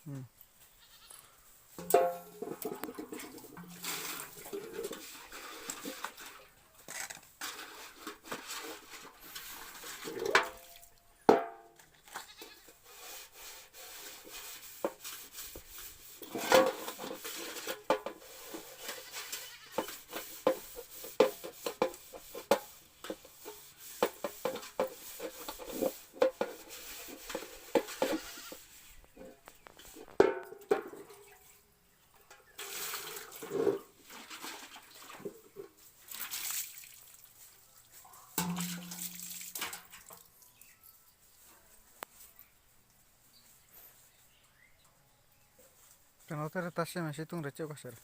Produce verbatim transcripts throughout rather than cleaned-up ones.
ᱦᱩᱸ᱾ ᱱᱚᱛᱮ ᱨᱮ ᱛᱟᱥᱮ ᱢᱮ, ᱥᱤᱛᱩᱝ ᱨᱮ ᱪᱮᱫ ᱠᱚ ᱥᱮᱨ?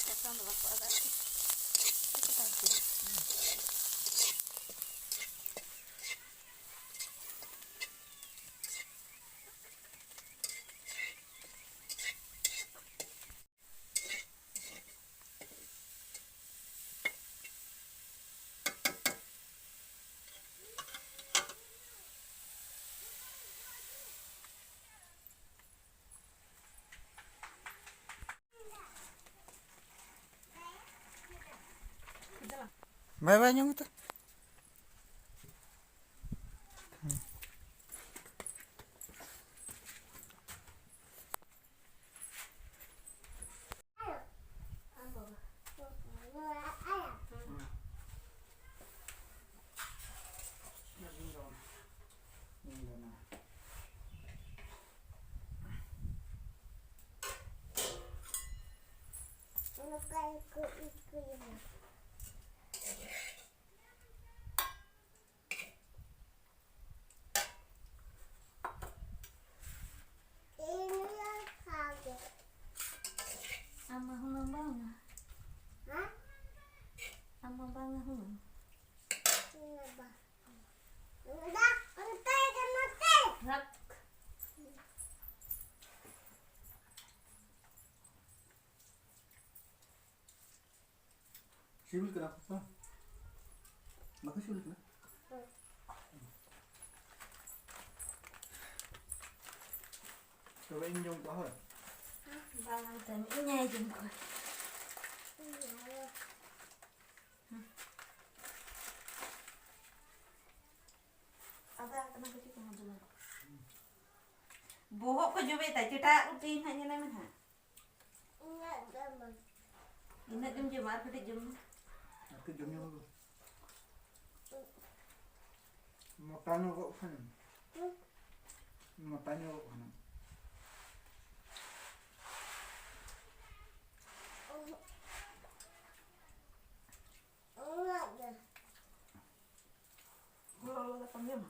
ᱥᱟᱥᱟᱝ ᱫᱚ ᱵᱟᱠᱚ ᱟᱫᱟ ᱟᱨᱠᱤ᱾ ᱵᱟᱭ ᱵᱟᱭ ᱧᱟᱢ ᱠᱟᱛᱮ᱾ ᱦᱟᱠ᱾ ᱥᱤᱵᱤᱞ ᱠᱟᱱᱟ ᱠᱚ ᱛᱚ? ᱵᱟᱠᱚ ᱥᱤᱵᱤᱞ ᱠᱟᱱᱟ? ᱛᱚᱵᱮ ᱤᱧ ᱡᱚᱢ ᱠᱚᱣᱟ, ᱦᱳᱭ? ᱵᱟᱝ, ᱛᱟᱭᱚᱢ ᱤᱧ ᱟᱭ ᱡᱚᱢ ᱠᱚᱣᱟ᱾ ᱟᱫᱟ ᱠᱟᱱᱟ ᱠᱟᱹᱴᱤᱡ ᱠᱚ ᱢᱚᱡᱽ ᱵᱟᱝ᱾ ᱵᱚᱦᱚᱜ ᱠᱚ ᱡᱚᱵᱮ ᱛᱟᱭ, ᱪᱮᱴᱟᱜ ᱠᱚ ᱛᱤᱱ ᱦᱟᱸᱜ ᱧᱮᱞᱮ ᱢᱮ ᱦᱟᱸᱜ᱾ ᱩᱱᱟᱹᱜ ᱫᱚ ᱵᱟᱝ᱾ ᱤᱱᱟᱹᱜ ᱜᱮᱢ ᱡᱚᱢᱟ, ᱟᱨ ᱠᱟᱹᱴᱤᱡ ᱡᱚᱢ ᱢᱮ᱾ ᱟᱨ ᱠᱟᱹᱴᱤᱡ ᱡᱚᱢ ᱧᱚᱜ ᱢᱮ᱾ ᱢᱚᱴᱟ ᱧᱚᱜᱚᱜ ᱠᱷᱟᱱᱮᱢ᱾ ᱢᱚᱴᱟ ᱧᱚᱜᱚᱜ ᱠᱷᱟᱱᱮᱢ᱾ ᱩᱱᱟᱹᱜ ᱜᱮ᱾ ᱞᱚᱞᱚ ᱫᱟᱠᱟᱢ ᱡᱚᱢᱟ?